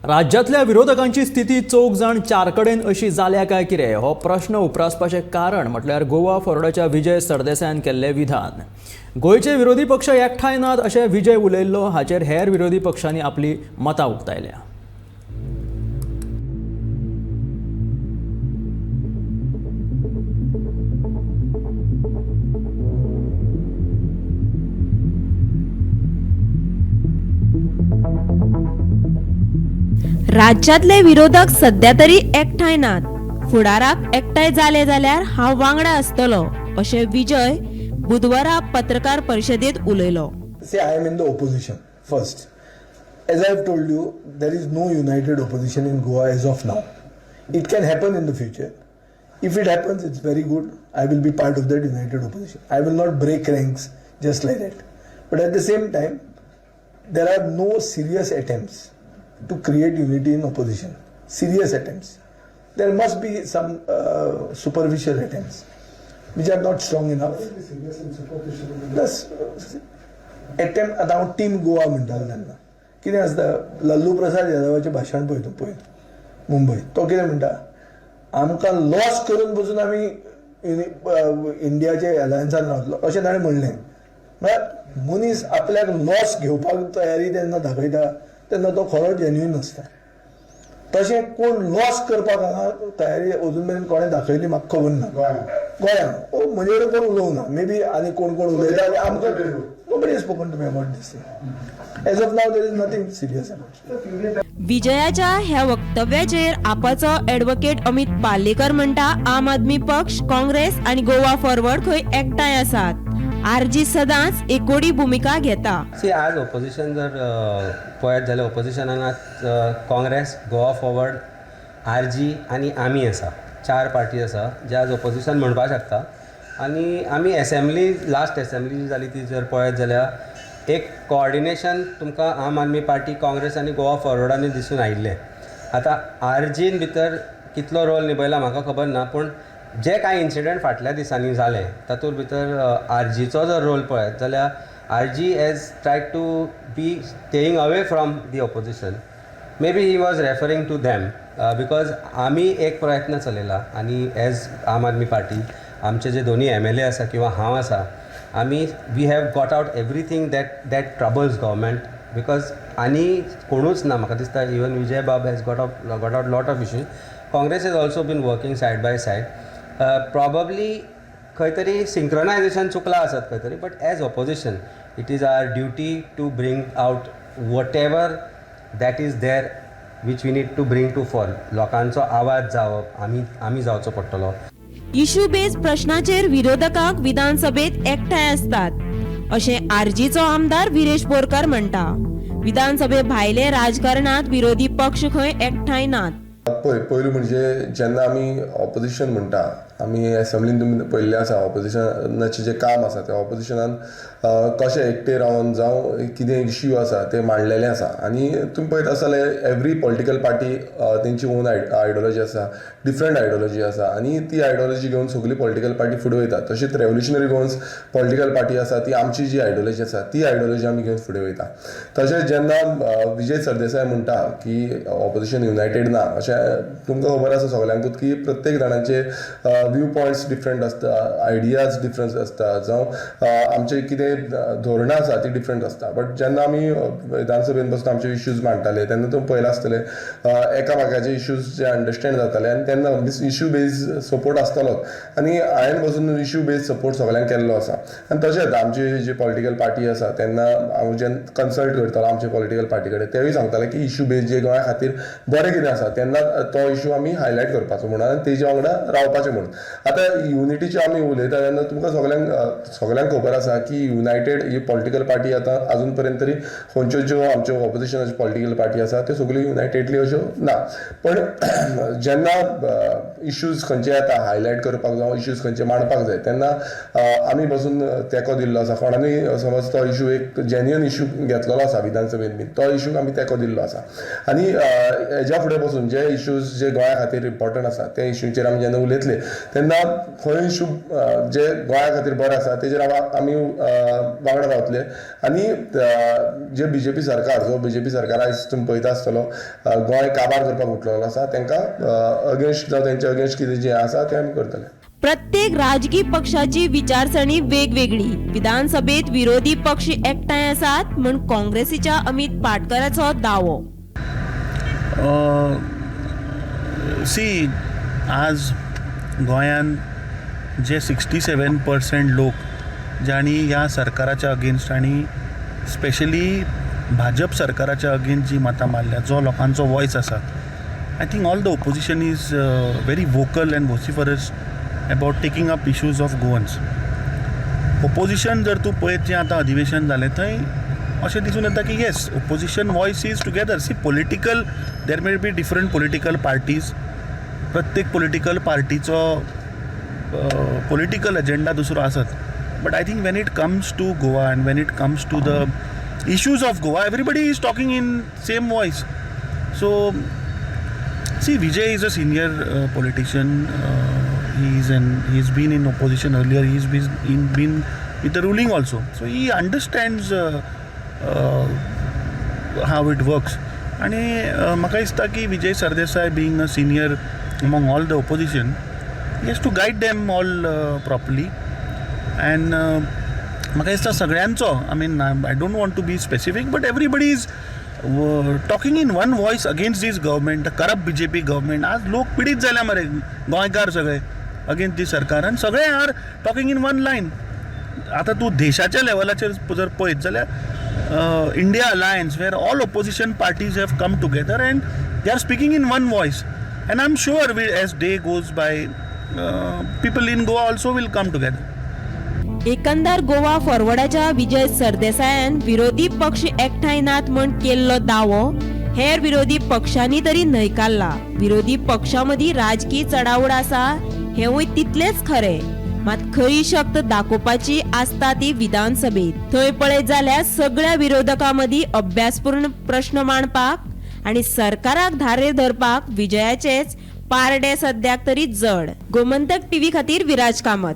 राज्यांतल्या विरोधकांची स्थिती चौग जाण चार कडेन अशी जाल्या काय कितें हो प्रश्न उप्रासपाचें कारण म्हटल्यार गोवा फॉरवर्डाच्या विजय सरदेसायान केल्लें विधान. गोंयचे विरोधी पक्ष एकठांय नात अशें विजय उलयल्लो हाचेर हेर विरोधी पक्षांनी आपली मतां उक्तायल्या. राज्यातले विरोधक सध्या तरी एकठांय नात. फुडाराक एकठांय जाले जाल्यार हांव वांगडा आसतलो अशें विजय बुधवारा पत्रकार परिशदेंत उलयलो. See, I am in the opposition first. As I have told you, there is no united opposition in Goa as of now. It can happen in the future. If it happens, it's very good. I will be part of that united opposition. I will not break ranks just like that. But at the same time, there are no serious attempts to create unity in opposition. Serious attempts. There must be some superficial attempts which are not strong enough. Plus, attempt आतां हांव team Goa म्हणटालो तेन्ना कितें आसता, लल्लू प्रसाद यादवाचें भाशण पळयता पळय मुंबय, तो कितें म्हणटा, आमकां लॉस करून पसून आमी इंडियाचे अलायन्सान रावतलो अशें ताणें म्हणलें. म्हळ्यार मनीस आपल्याक लॉस घेवपाक तयारी तेन्ना दाखयता तेन्ना तो खरो जेन्युइन आसता. तशें कोण लॉस करपाक हांगा तयारी अजून मेरेन कोणें दाखयली म्हाका खबर ना. गोंयांत ओ म्हजे कडेन कोण उलोवंक ना, मे बी आनी कोण कोण उलयता आनी आमकां nobody has spoken to me about this thing. As of now, there is nothing serious about it. विजयाच्या ह्या वक्तव्याचेर आपाचो ॲडव्होकेट अमित पालेकर म्हणटा, आम आदमी पक्ष, काँग्रेस आनी गोवा फॉरवर्ड खंय एकठांय आसात. आरजी सदांच एकोडी भुमिका घेता. सी, आज ओपोजिशन जर पळयत जाल्यार ओपोजिशनान आज काँग्रेस, गोवा फॉरवर्ड, आरजी आनी आमी आसा. चार पार्टी आसा जे आज ओपोजिशन म्हणपाक शकता. आनी आमी एसेंब्ली, लास्ट एसेंब्ली जी जाली ती जर पळयत जाल्यार एक कॉर्डिनेशन तुमकां आम आदमी पार्टी, काँग्रेस आनी गोवा फॉरवर्डांनी दिसून आयिल्लें. आतां आरजीन भितर कितलो रोल निभयला म्हाका खबर ना, पूण जे कांय इन्सिडंट फाटल्या दिसांनी जाले तातूंत भितर आरजीचो जर रोल पळयत जाल्यार RG has tried to be staying away from the opposition. Maybe he was referring to them, because आमी एक प्रयत्न चलयला आनी एज आम आदमी पार्टी आमचे जे दोनी एमएलए आसा किंवा हांव आसा, आमी we have got out everything that troubles government, because आनी कोणूच ना म्हाका दिसता. इवन विजय बाब has got out lot of issues. Congress has also been working side by side. Probably खंय तरी सिंक्रनायझेशन चुकलां आसत खंय तरी, but as opposition it is our duty to bring out whatever that is there which we need to bring to fore. लोकांचो आवाज जावप आमी जावचो पडटलो. इश्यू बेज प्रश्नाचेर विरोधकांक विधानसभेत एकठांय आसतात अशें आरजीचो आमदार विरेश बोरकार म्हणटा. विधानसभे भायले राजकारणात विरोधी पक्ष खंय एकठांय नात. पळय, पयलू म्हणजे जेन्ना आमी ऑपोजिशन म्हणटा, आमी एसेंब्लीन तुमी पळयल्लें आसा, ऑपोजिशनाचें जें काम आसा तें ऑपोजिशनान कशें एकटे रावन जावं कितें इश्यू आसा ते मांडलेले आसा. आनी तुमी पळयत आसा जाल्यार एवरी पॉलिटिकल पार्टी तेंची ओन आयडियोलॉजी आसा, डिफरंट आयडियोलॉजी आसा आनी ती आयडियोलॉजी घेवन सगळी पॉलिटिकल पार्टी फुडें वयता. तशीच रेवोल्युशनरी गोवन्स पॉलिटिकल पार्टी आसा ती आमची जी आयडियोलॉजी आसा ती आयडियोलॉजी आमी घेवन फुडें वयता. तशेंच जेन्ना विजय सरदेसाय म्हणटा की ऑपोजिशन युनायटेड ना अशें, तुमकां खबर आसा सगल्यांकूच की प्रत्येक जाणांचे व्यू पॉयंट्स डिफरंट आसता, आयडियाज डिफरंट आसता, जावं आमचे कितें धोरणां आसा ती डिफरंट आसता. बट जेन्ना आमी विधानसभेन बसून आमचे इश्यूज मांडटाले तेन्ना तुमी पळयलां आसतलें, एकामेकाचे इश्यूज जे अंडरस्टँड जाताले आनी तेन्ना इश्यू बेज सपोर्ट आसतालोच आनी हांवें बसून इश्यू बेज सपोर्ट सगल्यांक केल्लो आसा. आनी तशेंच आमची जी पॉलिटिकल पार्टी आसा तेन्ना हांव जेन्ना कन्सल्ट करतालो आमचे पॉलिटिकल पार्टी कडेन, तेवूय सांगताले की इश्यू बेज जे गोंया खातीर बरें कितें आसा तेन्ना तो इश्यू आमी हायलायट करपाचो म्हणून आनी तेजे वांगडा रावपाचें म्हणून. आतां युनिटीचे आमी उलयता तेन्ना तुमकां सगल्यांक खबर आसा की युनायटेड ही पॉलिटिकल पार्टी आतां आजून पर्यंत तरी खंयच्यो ज्यो आमच्यो ऑपोजिशनाच्यो पॉलिटिकल पार्टी आसा त्यो सगल्यो युनायटेडली अश्यो ना. पण जेन्ना इश्यूज खंयचे येता हायलायट करपाक जावं इश्यूज खंयचे मांडपाक जाय तेन्ना आमी बसून तेंको दिल्लो आसा. कोणानूय समज तो इश्यू एक जेन्युइन इश्यू घेतलेलो आसा विधानसभेन बीन, तो इश्यूक आमी तेंको दिल्लो आसा. आनी हेज्या फुडें बसून जे इश्यूज जे गोंया खातीर इम्पॉर्टंट आसा ते इश्यूचेर आमी जेन्ना उलयतले तेन्ना खंय इशू जे गोंया खातीर बरें आसा तेजेर आमी वांगडा रावतले. आनी जे बीजेपी सरकार, जो बीजेपी सरकार आयज तुमी पळयता आसतलो गोंय काबार करपाक उठलेलो आसा, तांकां अगेन्स्ट जावं तेंच्या अगेन्स्ट कितें जें आसा तें आमी करतले. प्रत्येक राजकीय पक्षाची विचारसरणी वेगवेगळी. विधानसभेत विरोधी पक्ष एकठांय आसात म्हूण काँग्रेसीच्या अमित पाटकराचो दावो. सी, आज गोंयान जे 67% लोक जांणी ह्या सरकाराच्या अगेन्स्ट आनी स्पेशली भाजप सरकाराच्या अगेन्स्ट जी मतां मारल्या, जो लोकांचो वॉयस आसा, I think all the opposition is very vocal and vociferous about taking up issues of Goans. Opposition जर तूं पळयत जें आतां अधिवेशन जालें थंय अशें दिसून येता की yes, opposition voice is together. See, political, there may be different political parties, प्रत्येक पोलिटिकल पार्टीचो पोलिटिकल एजेंडा दुसरो आसत, but I think when it comes to Goa and when it comes to the issues of Goa, everybody is talking in same voice. So see, Vijay is a senior politician. He's been in opposition earlier. He's been with the ruling also. So he understands how it works. आणि म्हाका दिसता की Vijay Sardesai being a senior among all the opposition, he has to guide them all properly. And म्हाका दिसता सगळ्यांचो, I mean, I don't want to be specific, but everybody is talking in one voice against this government, the corrupt BJP government. आज लोक पिडीत जाल्या मरे गोंयकार सगळे अगेन्स्ट दी सरकार, आनी सगळे are talking in one line. आतां तूं देशाच्या लेवलाचेर जर पळयत जाल्यार India Alliance, where all opposition parties have come together and they are speaking in one voice, and I am sure as day goes by, people in Goa also will come together. एकंदर गोवा फॉरवर्डाच्या विजय सरदेसायान विरोधी पक्ष एकठांय नात म्हूण केल्लो दावो हेर विरोधी पक्षांनी तरी न्हयकारला. विरोधी पक्षां मदीं राजकी चडाओड आसा हेंवूय तितलेंच खरें, मात खरी शक्त दाखोवपाची आसता ती विधानसभेत. थंय पळयत जाल्यार सगळ्या विरोधकां मदीं अभ्यासपूर्ण प्रश्न मांडपाक आनी सरकाराक धारेर धरपाक विजयाचेच पारडे सद्याक तरी जड. गोमंतक टीव्ही खातीर विराज कामत.